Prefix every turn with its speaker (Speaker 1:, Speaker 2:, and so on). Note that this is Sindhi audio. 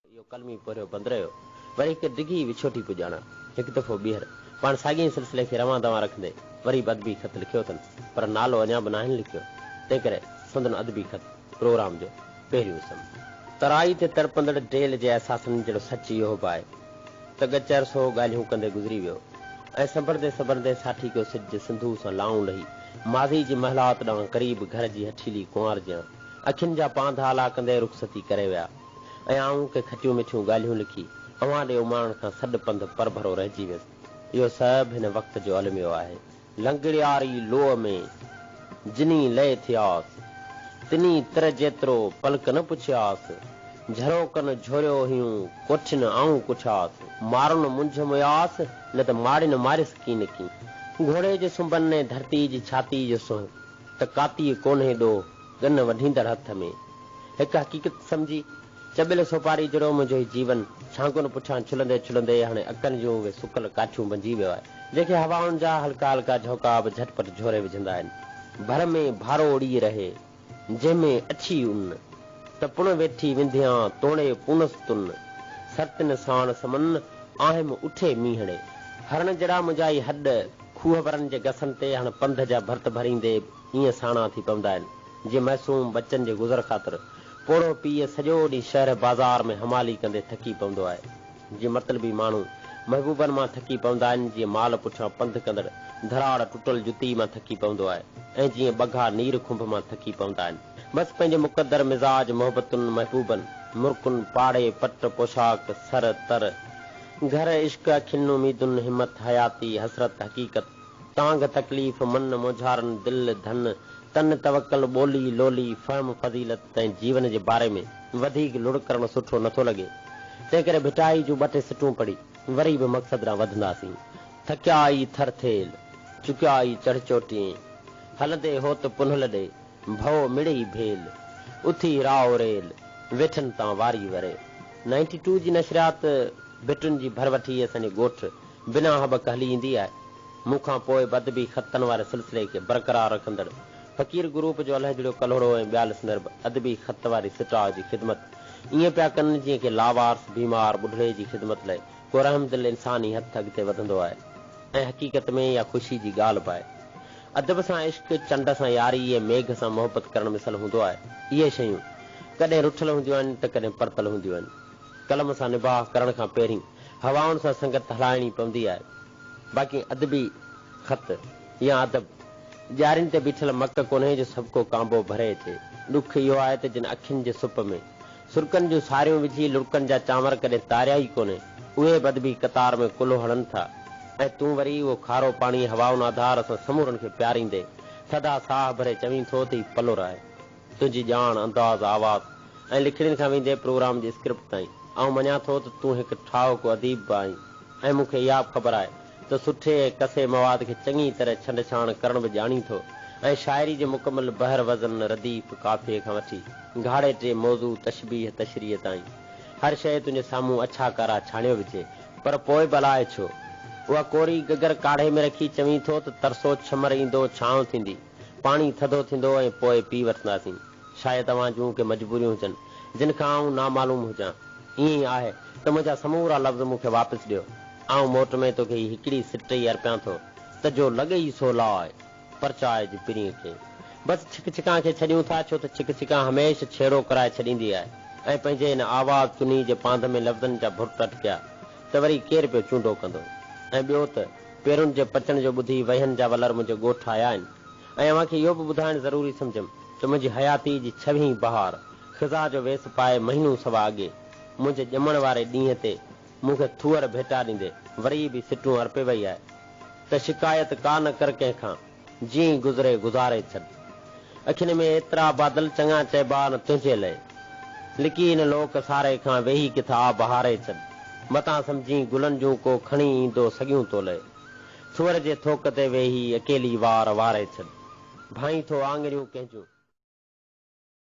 Speaker 1: اهو قلمي پورهيو بند رهيو. وري هڪ ڊگهي وڇوٽي پڄاڻان، هڪ دفعو ٻيهر، پاڻ ساڳئي ئي سلسلي کي روان دوان رکندي وري به ادبي خط لکيو اٿن، پر نالو اڃا به ناهن لکيو، تنهنڪري سندن ادبي خط پروگرام جو پهريون اسم. ترائي تي تڙپندڙ ڊيل جي احساسن جهڙو سچ اهو به آهي ته ڳچ عرصو ڳالهيون ڪندي گذري ويو ۽ سنڀرندي سنڀرندي ساٺيڪو سج سنڌوء سان لائون لهي ماضي جي محلات ڏانهن قريب گهر جي هٺيلي ڪنوار جيان اکين جا پانڌ آلا ڪندي رخصتي ڪري ويا ۽ آئون ڪي کٽيون مٺيون ڳالهيون لکي اوهان ڏي اماڻڻ کان سڏ پنڌ پرڀرو رهجي ويس. اهو سڀ هن وقت جو الميو آهي. لنگڙياري لوء ۾، جني لئه ٿياس، تني تر جيترو پلڪ نه پڇياس، جهروڪن جهوريو هيون، ڪوٺين آئون ڪٺياس، مارن منجهه مياس، نه ته ماڙين ماريس ڪين ڪين. گهوڙي جي سنبن ۽ ڌرتيء جي ڇاتيء جو سونهن ته ڪاتيء ڪونهي ڏوهه، ڳن وڍيندڙ هٿ ۾. هڪ حقيقت سمجهي، چٻيل سوپاري جهڙو منهنجو هي جيون، ڇانگن پٺيان ڇلندي ڇلندي هاڻي اڪن جون اهي سڪل ڪاٺيون بنجي ويو آهي، جنهن کي هوائن جا هلڪا هلڪا جهوڪا به جهٽ پٽ جهوري وجهندا آهن. ڀر ۾ ڀارو اڙي رهي، جنهن ۾ اڇي ان، ته پڻ ويٺي ونڌيان توڻي پونس تن، سرتين ساڻ سمن، آهم اٺي مينهڙي. هرڻ جهڙا منهنجا هي هڏ، کوهه ورن جي گسن تي هاڻ پنڌ جا ڀرت ڀريندي ائين ساڻا ٿي پوندا آهن، جيئن معصوم ٻچن جي گذر خاطر پوڙهو پيء سڄو ڏينهن شهر بازار ۾ حمالي ڪندي ٿڪي پوندو آهي. جيئن مطلبي ماڻهو محبوبن مان ٿڪي پوندا آهن، جيئن مال پٺيان پنڌ ڪندڙ ڌراڙ ٽٽل جتي مان ٿڪي پوندو آهي ۽ جيئن ٻگها نير کنڀ مان ٿڪي پوندا آهن. بس پنهنجي مقدر، مزاج، محبتن، محبوبن، مرڪن، پاڙي، پٽ، پوشاڪ، سر، تر، گهر، عشق، اکين، اميدن، همت، حياتي، حسرت، حقيقت، تانگهه، تڪليف، من، مونجهارن، دل، ڌن، تن، توڪل، ٻولي، لولي، فهم، فضيلت ۽ جيون جي باري ۾ وڌيڪ لڙ ڪرڻ سٺو نٿو لڳي. تنهنڪري ڀٽائي جون ٻه ٽي سٽون پڙهي وري به مقصد ڏانهن وڌنداسين. ٿڪيا ئي ٿر ٿيل، چڪيا ئي چڙهه چوٽين، هلندي هوت پنهل ڏي، ڀؤ مڙئي ڀيل، اٿي رائو ريل، ويٺن تان واري وري. نائنٽي ٽو جي نشريات ڀٽن جي ڀر وٺي اسان جي ڳوٺ بنا هٻڪ هلي ايندي آهي. مون کان پوء به ادبي خطن واري سلسلي کي برقرار رکندڙ فقير گروپ جو الهجڙيو ڪلهوڙو ۽ ٻيا لسنر به ادبي خط واري سٽاء جي خدمت ائين پيا ڪن جيئن ڪي لاوارث بيمار ٻڍڙي جي خدمت لئه ڪو رحمدل انساني هٿ اڳتي وڌندو آهي ۽ حقيقت ۾ اها خوشي جي ڳالهه به آهي. ادب سان عشق، چنڊ سان ياري ۽ ميگهه سان محبت ڪرڻ مثل هوندو آهي. اهي شيون ڪڏهن رٺل هونديون آهن ته ڪڏهن پرتل هونديون آهن. قلم سان نباهه ڪرڻ کان پهرين هوائن سان سنگت هلائڻي پوندي آهي. باقي ادبي خط يا ادب ڄارين تي بيٺل مڪ ڪونهي جو سڀڪو ڪانبو ڀري اچي. ڏک اهو آهي ته جن اکين جي سپ ۾ سرڪن جون ساريون وجهي لڙڪن جا چانور ڪڏهن تاريا ئي ڪونهي، اهي به ادبي قطار ۾ ڪلهو هڻن ٿا ۽ تون وري اهو کارو پاڻي هوائن آڌار اسان سمورن کي پياريندي ٿڌا ساهه ڀري چوين ٿو ته هي پلر آهي. تنهنجي ڄاڻ، انداز، آواز ۽ لکڻين کان ويندي پروگرام جي اسڪرپٽ تائين، آئون مڃان ٿو ته تون هڪ ٺاهوڪو اديب به آهين ۽ مون کي اها به خبر آهي ته سٺي ۽ ڪسي مواد کي چڱي طرح ڇنڊ ڇاڻ ڪرڻ به ڄاڻين ٿو ۽ شاعري جي مڪمل بحر وزن، رديف، قافيي کان وٺي گهاڙيٽي، موضوع، تشبيهه، تشريح تائين هر شيء تنهنجي سامهون اڇا ڪارا ڇاڻيو وجهي پر پوء به الائي ڇو اها ڪوري گگر ڪاڙهي ۾ رکي چوين ٿو ته ترسو ڇمر ايندو ڇانو ٿيندي. پاڻي ٿڌو ٿيندو ۽ پوء پي وٺنداسين. شايد اوهان جون ڪي مجبوريون هجن، جن کان آئون نامعلوم هجان. ائين ئي آهي ته منهنجا سمورا لفظ مون کي واپس ڏيو. آئون موٽ ۾ توکي هي هڪڙي سٽ ئي ارپيان ٿو ته جو لڳئي سو لاء، پرچائج پرينء کي. بس ڇڪ ڇڪان کي ڇڏيون ٿا، ڇو ته ڇڪ ڇڪان هميشھ ڇيڙو ڪرائي ڇڏيندي آهي ۽ پنهنجي هن آواز چني جي پانڌ ۾ لفظن جا ڀرٽ اٽڪيا ته وري ڪير پيو چونڊو ڪندو؟ ۽ ٻيو ته. پيرن جي پچڻ جو ٻڌي وهين جا ولر منهنجي ڳوٺ آيا آهن ۽ اوهان کي اهو به ٻڌائڻ ضروري سمجهيم ته منهنجي حياتيء جي ڇويهين بهار خزان جو ويس پائي مهينو سوا اڳي منهنجي ڄمڻ واري ڏينهن تي مون کي ٿوهر ڀيٽا ڏيندي وري به سٽون ارپي وئي آهي ته شڪايت ڪا نه ڪر ڪنهن کان جيئن گذري گذاري ڇڏ. اکين ۾ ايترا بادل چڱا چئبا نه تنهنجي لئه. لڪي هن لوڪ ساري کان ويهي ڪٿ آ بهاري ڇڏ. متان سمجهين گلن جون ڪو کڻي ايندو سڳيون تو لئه. ٿوهر جي ٿوڪ تي ويهي اڪيلي وار واري ڇڏ. ڀانئين ٿو آڱريون ڪنهن جون.